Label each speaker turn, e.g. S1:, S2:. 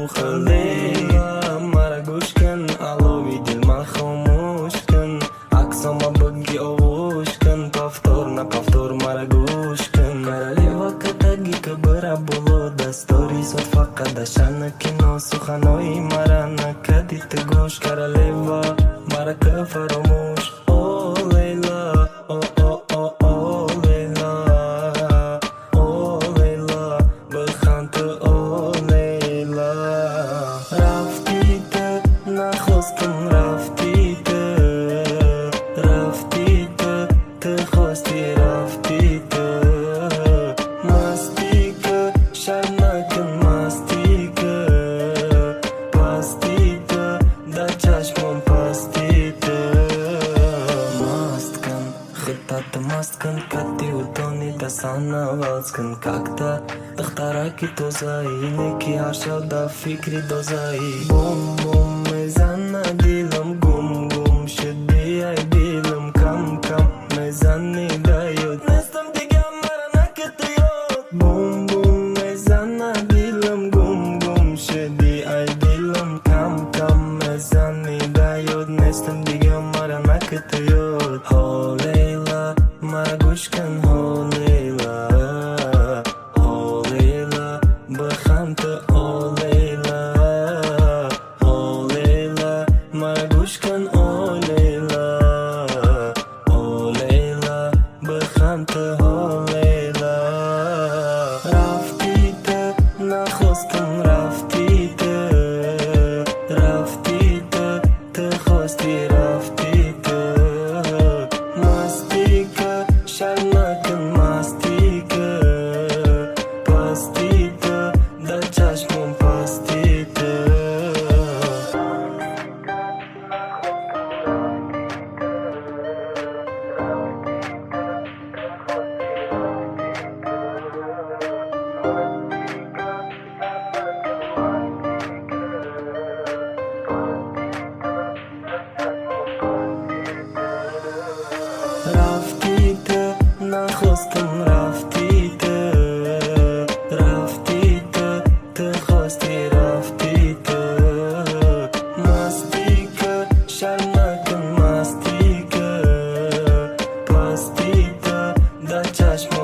S1: Бухан. Лейла, мара гӯш кун, алови дил ман хомӯш кун. Аксома буги, оғӯш кун, повтор на повтор мара гӯш кун. Королева катаги кабара боло дастори сот, фақат дашана кино. Суханои мара накади ту гӯш, королева, мара ка фаромӯш. О, Лейла, о, о, о, о, Лейла, о, Лейла, бихан ту, о, Лейла. Рафти ту, нахостам, рафти ту, рафти ту, ту хости, рафти ту. Масти ка, шарм накун, масти ка, пасти ту, дар чашмон пасти ту. Маст кун, худата маст кун, кати утони дастана валс кун. Как-то духтараки тозаӣ, неки ҳар шаб дар фикри дозаӣ. Бум бум мезана дилам, гум гум шуди, ай дилам, кам кам мезани да ёд. Нестам дига, мара накати ёд. Бум бум мезана дилам, гум гум шуди, ай дилам, кам кам мезани да ёд. Нестам дига, мара накати ёд. Ҳо, Лейла, мара гӯш кун, ҳо, Лейла, ҳо, Лейла, бихан ту, о, Лейла, ҳо, Лейла, мара гӯш кун, о, Лейла, о, Лейла, бихан ту, ҳо, Лейла. Рафти ту, нахостам, рафти ту, рафти ту, ту хости, рафти ту. Масти ка, шарм накун, масти ка, пасти ту, дар чашмон пасти ту. Рафти ту, нахостам, рафти ту, рафти ту, ту хости, рафти ту. Масти ка, шарм накун, масти ка, пасти ту, дар чашмон.